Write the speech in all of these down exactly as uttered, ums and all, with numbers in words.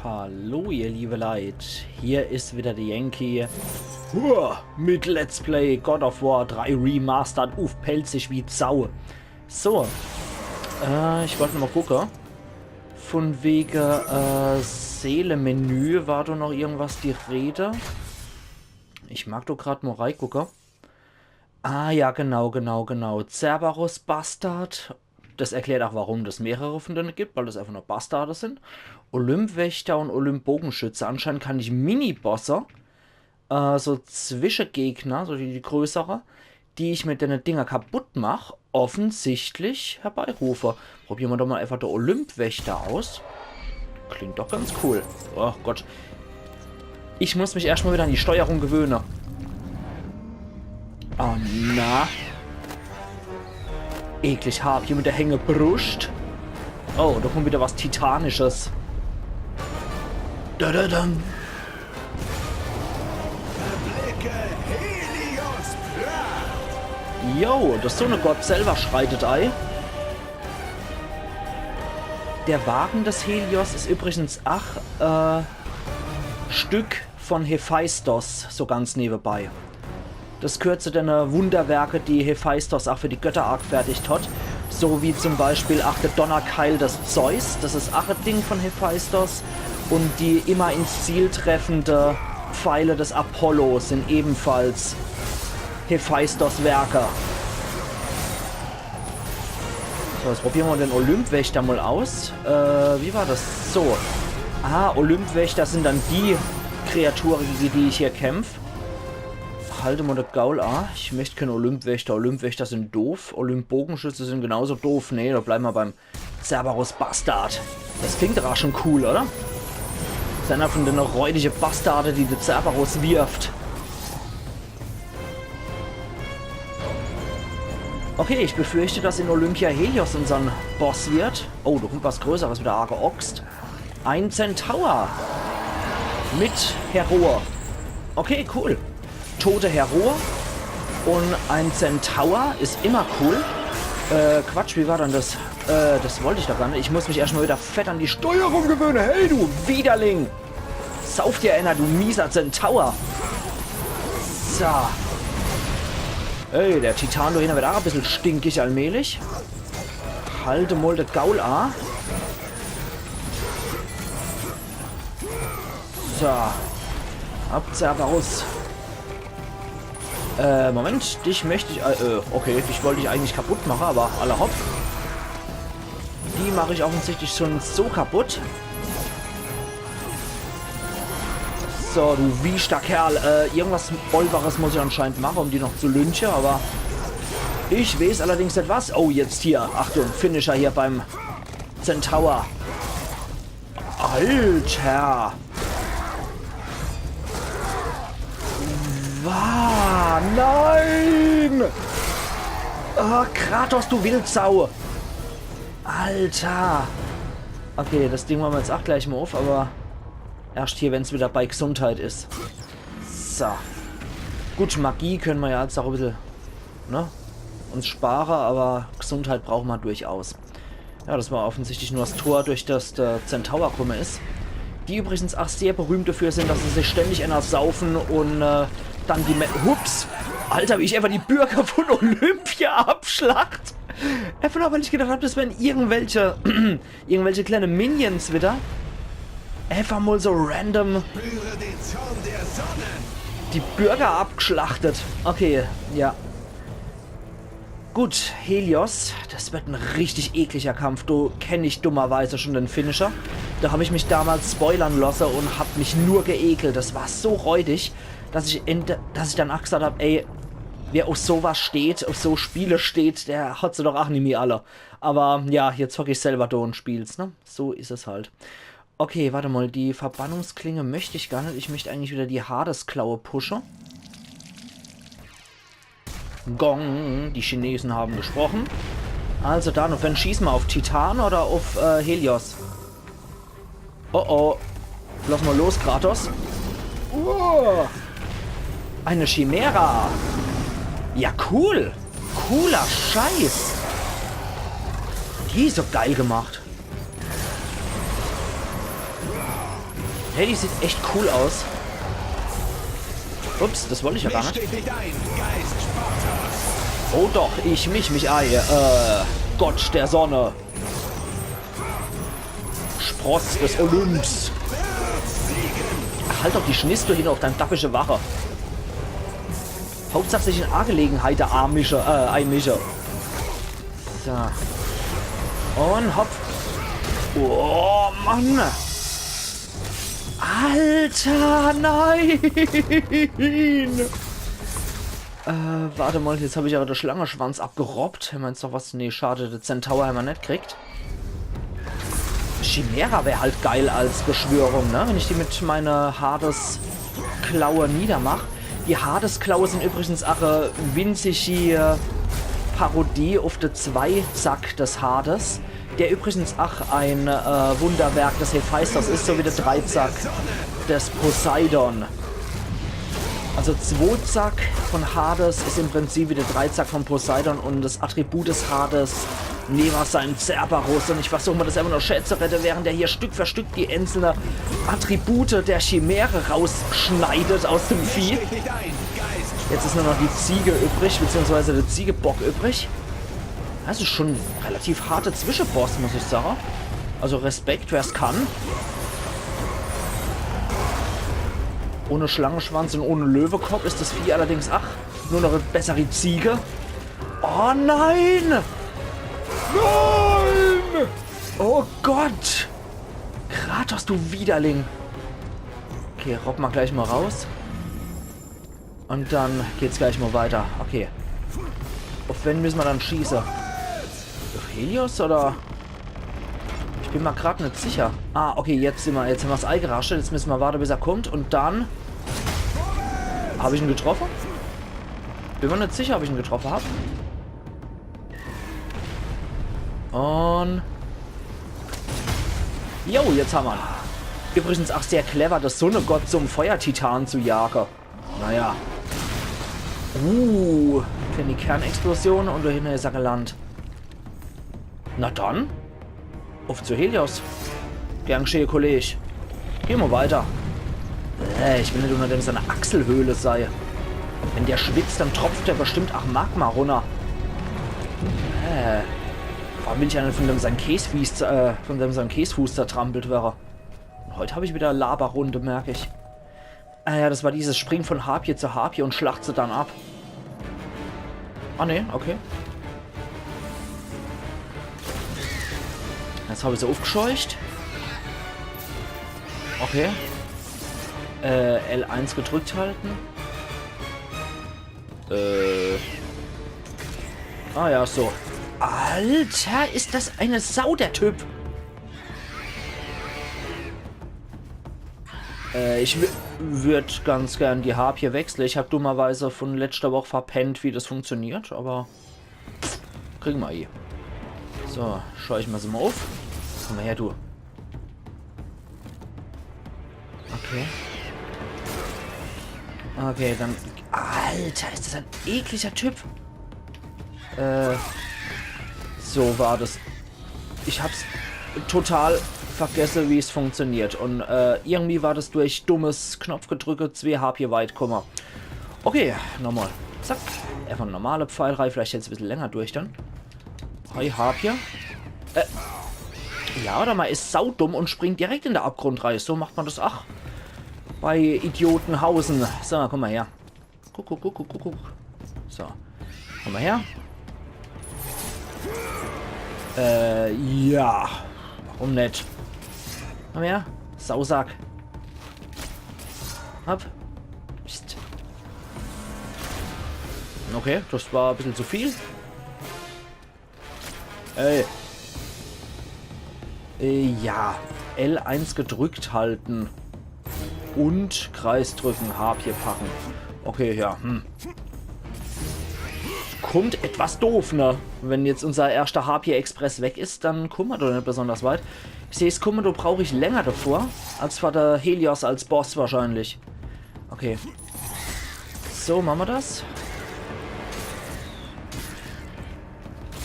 Hallo ihr liebe Leit, hier is wieder de Yankee. Hua, mit Let's Play God of War drei Remastered uff Pälzisch wie Sau. So, äh, ich wollt noch mol gucke. Vun wege, äh, Seelemenü war do noch irgendwas die Rede. Ich mag do grad mol reigucke. Ah ja, genau, genau, genau. Cerberus Bastard. Das erklärt auch, warum das mehrere von denen gibt, weil das einfach nur Bastarde sind. Olymp-Wächter und Olymp-Bogenschütze. Anscheinend kann ich Minibosse, äh, so Zwischegegner, so die, die größere, die ich mit denen Dinger kaputt mach, offensichtlich herbeirufe. Probieren wir doch mal einfach der Olymp-Wächter aus. Klingt doch ganz cool. Oh Gott. Ich muss mich erstmal wieder an die Steuerung gewöhnen. Oh, na. Eklig hart, hier mit der Hängebruscht. Oh, da kommt wieder was Titanisches. Da, da, da. Erblicke Helios Pracht! Jo, der Sonnegott selber schreitet ei. Der Wagen des Helios is übrigens ach, äh, Stück von Hephaistos, so ganz nebenbei. Das gehört zu dene Wunderwerke, die Hephaistos ach für die Götter ach gefertigt hat. So wie zum Beispiel ach der Donnerkeil des Zeus, das is ach e Ding von Hephaistos. Und die immer ins Ziel treffende Pfeile des Apollo sind ebenfalls Hephaistos Werke. So, jetzt probieren wir den Olymp-Wächter mal aus. Äh, wie war das? So. Ah, Olymp-Wächter sind dann die Kreaturen, gegen die ich hier kämpf. Halt mal de Gaul a. Ich möcht kein Olymp-Wächter. Olymp-Wächter sind doof. Olymp-Bogenschütze sind genauso doof. Nee, da bleiben wir beim Cerberus Bastard. Das klingt doch auch schon cool, oder? Das is einer von den räudige Bastarde, die der Cerberus wirft. Okay, ich befürchte, dass in Olympia Helios unsern Boss wird. Oh, da kommt was Größeres wieder angeoxt. Ein Zentaur. Mit Heroe. Okay, cool. Tote Heroe. Und ein Zentaur is immer cool. Äh, Quatsch, wie war dann das? Äh, das wollt ich doch gar net. Ich muss mich erstmal wieder fett an die Steuerung gewöhnen. Hey, du Widerling! Sauf dir einer, du mieser Zentaur! So. Ey, der Titan do hinne wird auch e bissel stinkig allmählich. Halt mal de Gaul a. So. Ab, Cerberus. Äh, Moment, dich möcht ich, äh, äh, okay, dich wollt ich eigentlich kaputt mache, aber alla hopp. Die mach ich offensichtlich schon so kaputt. So, du wieschter Kerl. Äh, irgendwas Olberes muss ich anscheinend mache, um die noch zu lynche, aber ich weeß allerdings net was. Oh, jetzt hier. Achtung, Finisher hier beim Zentaur. Alter! Wah, nein! Oh, Kratos, du Wildsau! Alter! Okay, das Ding mache mer jetzt auch gleich mal auf, aber erscht hier, wenn's wieder bei Gesundheit is. So. Gut, Magie können mer ja jetzt auch e bissel, ne, uns spare, aber Gesundheit brauche mer durchaus. Ja, das war offensichtlich nur das Tor, durch das der Zentaur kumme is. Die übrigens auch sehr berühmt dafür sind, dass sie sich ständig einer saufen und, äh, dann die Me-, hups! Alter, wie ich einfach die Bürger von Olympia abschlacht. Einfach nur, weil ich gedacht hab, das wären irgendwelche, irgendwelche kleine Minions wieder. Einfach mal so random Spüre den Zorn der Sonne! Die Bürger abgeschlachtet. Okay, ja. Gut, Helios, das wird en richtig ekliger Kampf. Do kenn ich dummerweise schon den Finisher. Da hab ich mich damals spoilern losse und hab mich nur geekelt. Das war so räudig, dass ich, in, dass ich dann auch gesagt hab, ey, wer auf sowas steht, auf so Spiele steht, der hat se doch auch nimmi alle. Aber ja, jetzt hock ich selber do und spiel's, ne? So is es halt. Okay, warte mal, die Verbannungsklinge möcht ich gar net. Ich möcht eigentlich wieder die Hades-Klaue pushe. Gong, die Chinesen haben gesprochen. Also dann, auf wen schieße mer? Auf Titan oder auf, äh, Helios? Oh oh. Lass mal los, Kratos. Oh. Eine Chimera. Ja, cool. Cooler Scheiß. Die is so geil gemacht. Hey, die sieht echt cool aus. Ups, das wollte ich ja gar nicht. Steht nicht ein, Geist Spartas. Oh doch, ich misch mich ei. Äh, Gott der Sonne. Spross des Olymps. Halt doch die Schniss do hin uff dein dappische Wache. Hauptsach sich in Angelegenheit der Armische, äh, einmische. So. Und hopp. Oh, Mann. Alter, nein. Äh, warte mal, jetzt hab ich aber de Schlangeschwanz abgerobbt. Hämmer jetzt noch was? Nee, schade, de Centaur hämmer net kriegt. Chimera wär halt geil als Beschwörung, ne? Wenn ich die mit meiner Hades-Klaue niedermach. Die Hades-Klaue sind übrigens ach e winzige Parodie uff de Zweizack des Hades, der übrigens ach ein äh, Wunderwerk des Hephaistos is, so wie de Dreizack des Poseidon. Also Zwozack von Hades is im Prinzip wie de Dreizack von Poseidon und das Attribut des Hades, Neva sein Cerberus. Und ich versuch mir das einfach nur schä zu rette, während er hier Stück für Stück die einzelne Attribute der Chimäre rausschneidet aus dem Vieh. Steht nicht ein, Geist. Jetzt is nur noch die Ziege übrig, beziehungsweise de Ziegebock übrig. Das is schon en relativ harte Zwischenboss, muss ich sagen. Also Respekt, wer's kann. Ohne Schlangeschwanz und ohne Löwekopp is das Vieh allerdings, ach, nur noch e bessere Ziege. Oh nein! Nein! Oh Gott! Kratos, du Widerling! Okay, robb ma gleich mal raus. Und dann geht's gleich mal weiter. Okay. Uff wen müssen ma dann schießen? Uff Helios oder? Ich bin ma grad net sicher. Ah, okay, jetzt sind ma, jetzt hämmer's eigeraschelt. Jetzt müssen ma warten, bis er kommt. Und dann... Hab ich ihn getroffen? Bin ma net sicher, ob ich ihn getroffen hab. Und... Jo, jetzt hämmer ihn. Übrigens auch sehr clever, das Sonnegott zum Feuertitan zu jagen. Naja. Uh, für die Kernexplosion und dahinter is er gelandet. Na dann. Uff zu Helios. Gern gscheh, Kolleg. Geh ma weiter. Äh, ich will net unter dem seiner Achselhöhle sei. Wenn der schwitzt, dann tropft der bestimmt ach Magma runter. Äh. Warum will ich eigentlich von dem sein Käsfuß, äh, von dem sein Käsfuß zertrampelt wäre? Und heut hab ich wieder Laberrunde, merk ich. Ah ja, das war dieses Spring von Harpie zu Harpie und schlacht se dann ab. Ah ne, okay. Jetzt hab ich se uffgescheucht. Okay. Äh, L eins gedrückt halten. Äh. Ah ja, so. Alter, is das eine Sau, der Typ. Äh, ich wü-, würd ganz gern die Harpie wechsle. Ich hab dummerweise von letzter Woch verpennt, wie das funktioniert, aber kriegen ma eh. So, scheuch ma se mal uff. Komm mal her, du. Okay. Okay, dann... Alter, is das ein ekliger Typ. Äh, so war das. Ich hab's total vergesse, wie's funktioniert. Und äh, irgendwie war das durch dummes Knopfgedrücke zwee Harpie weit kumme. Okay, nochmal. Zack. Einfach en normale Pfeil rei. Vielleicht hält's e bissel länger durch dann. Hi, Harpie. Äh, ja, oder ma is saudumm und springt direkt in de Abgrund rei. So macht ma das ach bei Idiotenhausen. So, komm mal her. Guck, guck, guck, guck, guck, guck. So. Komm mal her. Äh, ja. Warum net? Komm her. Sausack. Hopp. Psst. Okay, das war e bissel zu viel. Ey. Äh, ja. L eins gedrückt halten. Und Kreis drücken, Harpie packen. Okay, ja, hm. Kommt etwas doof, ne? Wenn jetzt unser erschter Harpie-Express weg is, dann kumme ma doch net besonders weit. Ich seh's kumme, do brauch ich länger davor, als vor de Helios als Boss wahrscheinlich. Okay. So, mache ma das.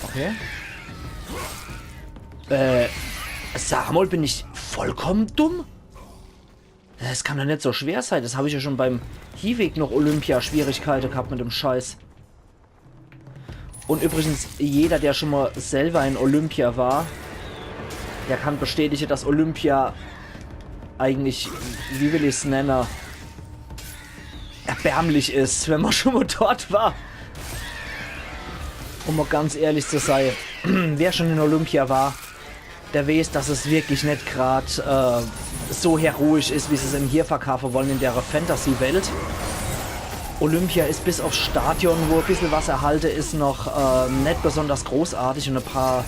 Okay. Äh, sag mal, bin ich vollkommen dumm? Das kann doch net so schwer sei. Das hab ich ja schon beim Hieweg noch Olympia Schwierigkeite gehabt mit dem Scheiß. Und übrigens, jeder, der schon mal selber in Olympia war, der kann bestätige, dass Olympia eigentlich, wie will ich's nenne, erbärmlich is, wenn man schon mal dort war. Um mal ganz ehrlich zu sei, wer schon in Olympia war, der weeß, dass es wirklich net grad äh, so heroisch is, wie sie es em hier verkaufe wollen in der Fantasy-Welt. Olympia is bis aufs Stadion, wo e bissel was erhalte is, noch äh, net besonders großartig und e paar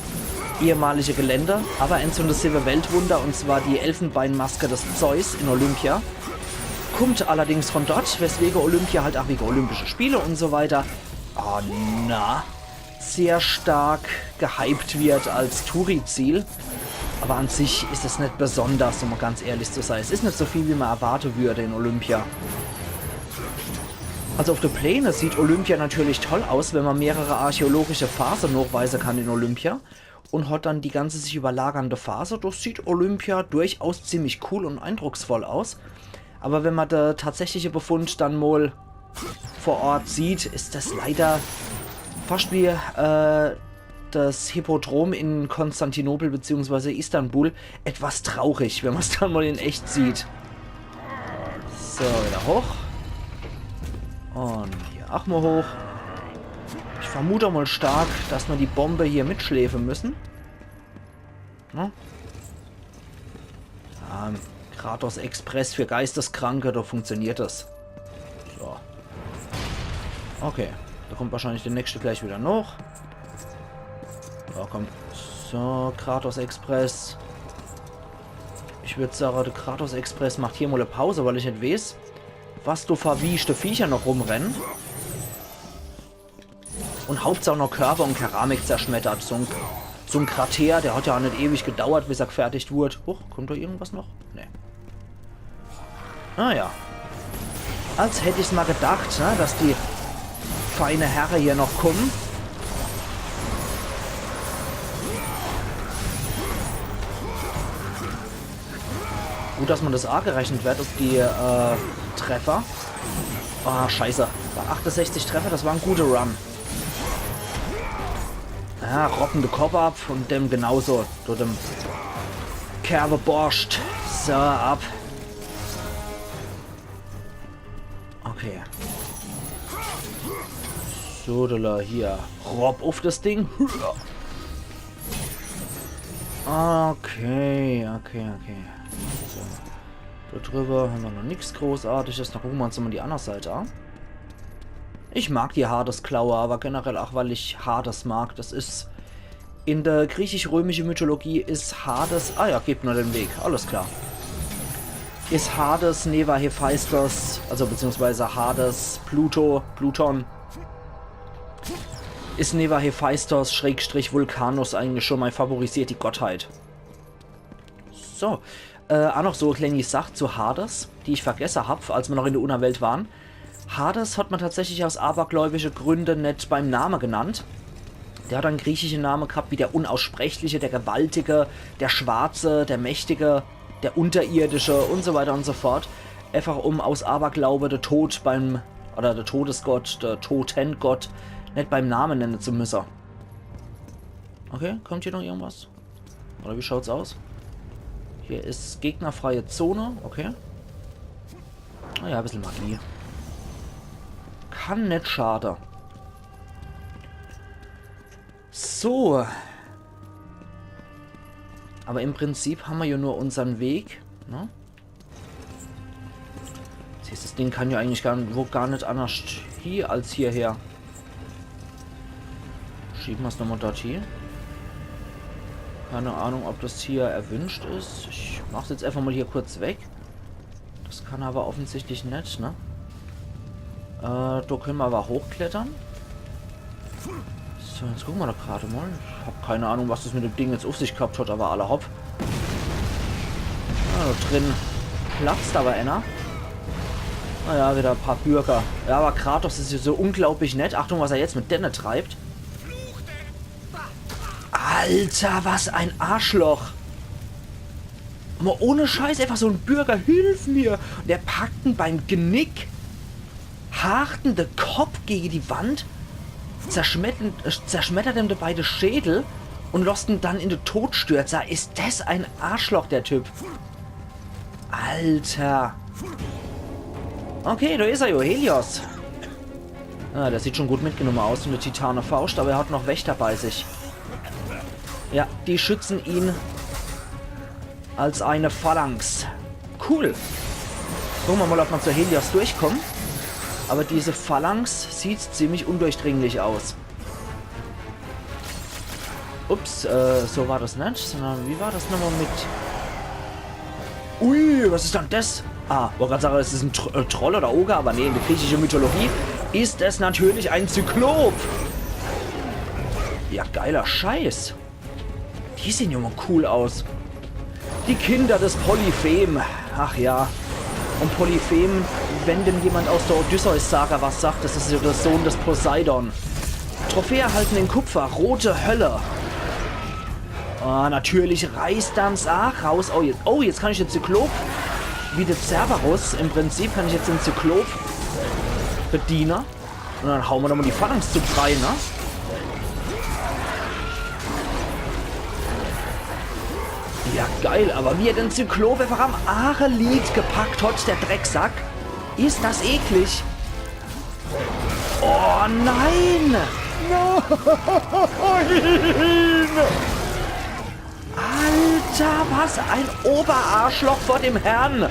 ehemalige Gelände, aber eins von de siwwe Weltwunder, und zwar die Elfenbeinmaske des Zeus in Olympia, kommt allerdings von dort, weswege Olympia halt auch wege Olympische Spiele und so weiter, oh na, sehr stark gehypt wird als Touri-Ziel. Aber an sich is es net besonders, um mal ganz ehrlich zu sei. Es is net so viel, wie man erwarte würde in Olympia. Also auf de Pläne sieht Olympia natürlich toll aus, wenn man mehrere archäologische Phase nachweise kann in Olympia. Und hat dann die ganze sich überlagernde Phase. Das sieht Olympia durchaus ziemlich cool und eindrucksvoll aus. Aber wenn man de tatsächliche Befund dann mal vor Ort sieht, is das leider fast wie äh, das Hippodrom in Konstantinopel beziehungsweise Istanbul etwas traurig, wenn man's dann mal in echt sieht. So, wieder hoch. Und hier auch mal hoch. Ich vermute mal stark, dass mir die Bombe hier mitschlefe müssen. Ne? Ähm, Kratos Express für Geisteskranke, da funktioniert das. So. Okay. Da kommt wahrscheinlich der nächste gleich wieder noch. Da kommt. So, Kratos Express. Ich würd sagen, der Kratos Express macht hier mal e Pause, weil ich net weeß, was do für wieschte Viecher noch rumrennen. Und Hauptsache noch Körper und Keramik zerschmettert. So ein, so ein Krater, der hat ja auch net ewig gedauert, bis er gefertigt wurd. Huch, kommt da irgendwas noch? Nee. Ah ja. Als hätt ich's mal gedacht, ne, dass die feine Herre hier noch kommen. Gut, dass man das A gerechnet wird, auf die äh, Treffer. Ah, scheiße. Bei achtundsechzig Treffer, das war ein guter Run. Ja, roppen de Kopp ab und dem genauso. Du dem Kerbe Borscht. So, ab. Okay. So, da hier. Rob auf das Ding. Okay, okay, okay. So. Da drüber haben wir noch nichts Großartiges. Dann gucken wir uns mal die andere Seite an. Ich mag die Hades-Klaue, aber generell auch, weil ich Hades mag. Das is in der griechisch-römische Mythologie is Hades. Ah ja, gebt nur den Weg. Alles klar. Is Hades, Neva Hephaistos, also beziehungsweise Hades, Pluto, Pluton, is Neva Hephaistos Schrägstrich Vulcanus eigentlich schon mei favorisierte Gottheit. So, äh, auch noch so e kleeni Sach zu Hades, die ich vergesse hab, als wir noch in der Unnerwelt waren. Hades hat man tatsächlich aus abergläubische Gründe net beim Name genannt. Der hat einen griechischen Name gehabt wie der Unaussprechliche, der Gewaltige, der Schwarze, der Mächtige, der Unterirdische und so weiter und so fort. Einfach um aus Aberglaube der Tod beim, oder der Todesgott, der Totengott, net beim Namen nennen zu müssen. Okay, kommt hier noch irgendwas? Oder wie schaut's aus? Hier is gegnerfreie Zone, okay. Ah ja, e bissel Magie. Kann net schade. So. Aber im Prinzip haben wir ja nur unseren Weg, ne? Das heißt, das Ding kann ja eigentlich gar, wo gar net anders hier als hierher. Schieben wir's nochmal dort hier. Keine Ahnung, ob das hier erwünscht is. Ich mach's jetzt einfach mal hier kurz weg. Das kann aber offensichtlich net, ne? Äh, da können wir aber hochklettern. So, jetzt gucken wir doch gerade mal. Ich hab keine Ahnung, was das mit dem Ding jetzt auf sich gehabt hat, aber alla hopp. Ja, da drin platzt aber einer. Naja, wieder e paar Bürger. Ja, aber Kratos is ja so unglaublich nett. Achtung, was er jetzt mit denne treibt. Alter, was ein Arschloch. Mol ohne Scheiß, einfach so en Bürger, „Hilf mir!“ Un der packt en beim Gnick, hakt en de Kopp gege die Wand, zerschmettert, äh, zerschmettert em dabei de Schädel un losst en dann in de Tod stürze. Is des en Arschloch, der Typ. Alter. Okay, do is er jo, Helios. Ah, der sieht schon gut mitgenumme aus von de Titanefauscht, awwer er hat noch Wächter bei sich. Ja, die schützen ihn als eine Phalanx. Cool. Gucke mer mol, ob mer zu Helios durchkumme. Awwer diese Phalanx sieht ziemlich undurchdringlich aus. Ups, äh, so war des net, sondern wie war des nochmol mit... Ui, was is dann des? Ah, wollt grad sage, es is en Tr äh, Troll oder Oger, awwer nee, in de griechische Mythologie is es natürlich en Zyklop. Ja, geiler Scheiß. Die sehn jo mol cool aus. Die Kinder des Polyphem. Ach ja. Un Polyphem, wenn dem jemand aus de Odysseus-Saga was sagt, des is jo de Sohn des Poseidon. Trophäe erhalten in Kupfer, rote Hölle. Ah, natürlich reißt er's ach raus. Oh jetzt, oh, jetzt kann ich de Zyklop, wie de Cerberus im Prinzip, kann ich jetzt de Zyklop bediene. Un dann haue mer nochmol die Phalanx zu Brei, ne? Ja, geil, awwer wie er de Zyklop einfach am Aachelid gepackt hat, der Drecksack. Is des eklig. Oh nein! Nein! Alter, was en Oberarschloch vor dem Herrn!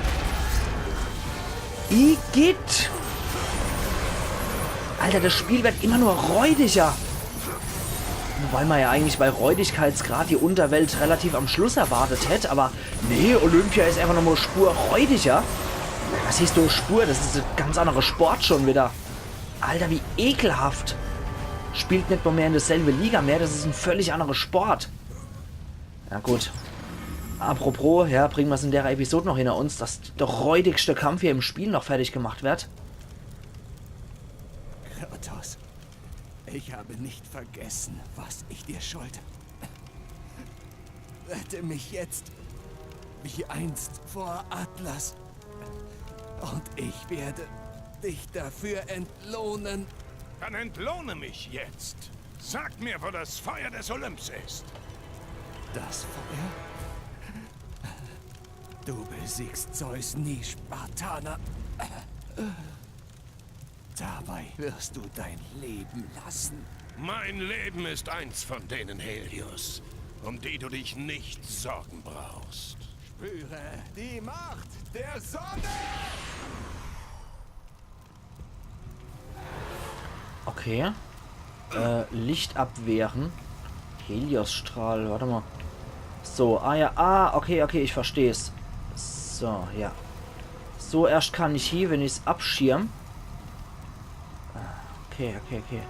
Igitt! Alter, des Spiel werd immer nur räudiger. Wobei mer jo eigentlich bei Räudigkeitsgrad die Unterwelt relativ am Schluss erwartet hätt, awwer nee, Olympia is einfach nochmol Spur räudiger. Was heißt do Spur? Des is en ganz annere Sport schon widder. Alter, wie ekelhaft. Spielt net mol mehr in derselbe Liga mehr, des is en völlig annere Sport. Na gut. Apropos, ja, bringe mer's in der Episode noch hinner uns, dass de räudigste Kampf hier im Spiel noch fertig gemacht werd. Kratos, ich habe nicht vergessen, was ich dir schulde. Rette mich jetzt, wie einst vor Atlas. Und ich werde dich dafür entlohnen. Dann entlohne mich jetzt. Sag mir, wo das Feuer des Olymps ist. Das Feuer? Du besiegst Zeus nie, Spartaner. Dabei wirst du dein Leben lassen. Mein Leben ist eins von denen, Helios, um die du dich nicht sorgen brauchst. Spüre die Macht der Sonne! Okay. Äh, Licht abwehren. Heliosstrahl, wart emol. So, ah ja, ah, okay, okay, ich versteh's. So, ja. So, erscht kann ich hie, wenn ich's abschirm. Ah, okay, okay, okay.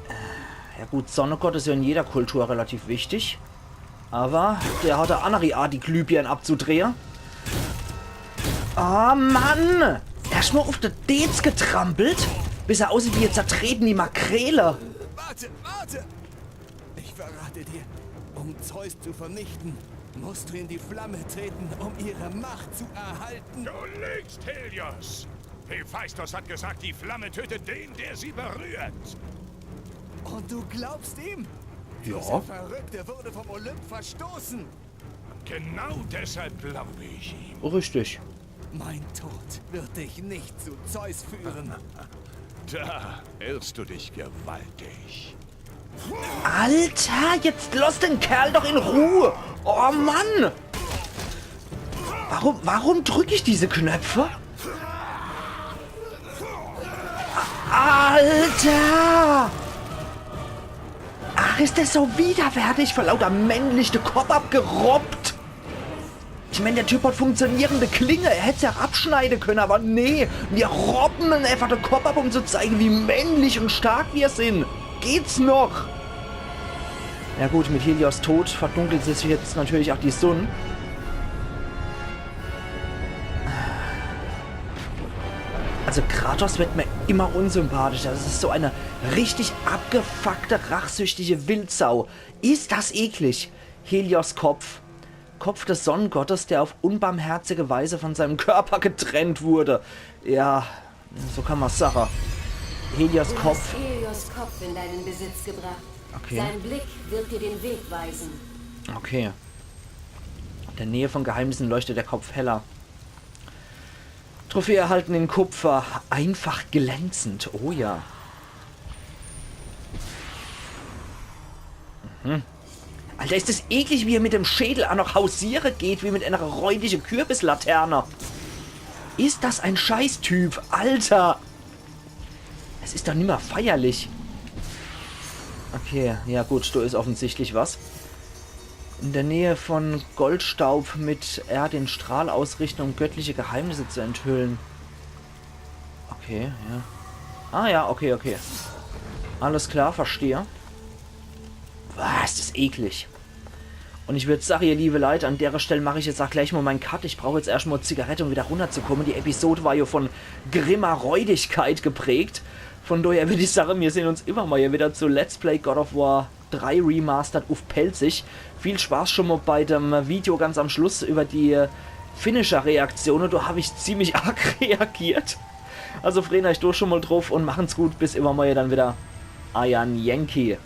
Äh, ja gut, Sonnegott is ja in jeder Kultur relativ wichtig. Awwer der hat e anneri Art, die Glühbirn abzudrehe. Ah, Mann! Erscht mol uff de Deez getrampelt, bis er aussieht wie e zertreteni Makrele. Warte, warte! Ich verrate dir, um Zeus zu vernichten, musst du in die Flamme treten, um ihre Macht zu erhalten. Du lügst, Helios! Hephaistos hat gesagt, die Flamme tötet den, der sie berührt. Und du glaubst ihm? Ja. Dieser Verrückte wurde vom Olymp verstoßen. Genau deshalb glaube ich ihm. Richtig. Mein Tod wird dich nicht zu Zeus führen. Da irrst du dich gewaltig. Alter, jetzt loss den Kerl doch in Ruh! Oh Mann! Warum, warum drück ich diese Knöpfe? Alter! Ach, is des so widerwärtig, vor lauter männlich de Kopp abgerobbt. Ich mein, der Typ hat funktionierende Klinge, er hätt's ja abschneide könne, awwer nee, mir robben em einfach de Kopp ab, um zu zeige, wie männlich un stark mir sin. Geht's noch? Ja gut, mit Helios Tod verdunkelt sich jetzt natürlich ach die Sunn. Also Kratos wird mir immer unsympathischer. Das is so e richtig abgefuckte, rachsüchtige Wildsau. Is das eklig. Helios Kopf. Kopf des Sonnengottes, der auf unbarmherzige Weise von seinem Körper getrennt wurde. Ja, so kann man's sache. Helios Kopf. Helios Kopf in deinen Besitz gebracht. Okay. Sein Blick wird dir den Weg weisen. Okay. In der Nähe von Geheimnissen leuchtet der Kopf heller. Trophäe erhalten in Kupfer. Einfach glänzend. Oh ja. Mhm. Alter, is des eklig, wie er mit dem Schädel aa noch hausiere geht, wie mit ener räudige Kürbislaterne. Is des en Scheißtyp, Alter. Es is doch nimmer feierlich. Okay, ja gut, do is offensichtlich was. In der Nähe von Goldstaub mit R den Strahl ausrichten, um göttliche Geheimnisse zu enthüllen. Okay, ja. Ah ja, okay, okay. Alles klar, verstehe. Was, des is eklig. Und ich würd sache, ihr liebe Leit, an dere Stell mach ich jetzt aa gleich mol mein Cut. Ich brauch jetzt erscht mol Zigarette, um wieder runnerzukomme. Die Episode war jo von grimmer Räudigkeit geprägt. Von doher würd ich sache, mir sehn uns iwwermorje wieder zu Let's Play God of War drei Remastered uff Pälzisch. Viel Spaß schon mol bei dem Video ganz am Schluss über die Finisher-Reaktion. Do hab ich ziemlich arg reagiert. Also freet euch do schon mol druff und machen's gut. Bis iwwermorje dann wieder. Eier Yankee.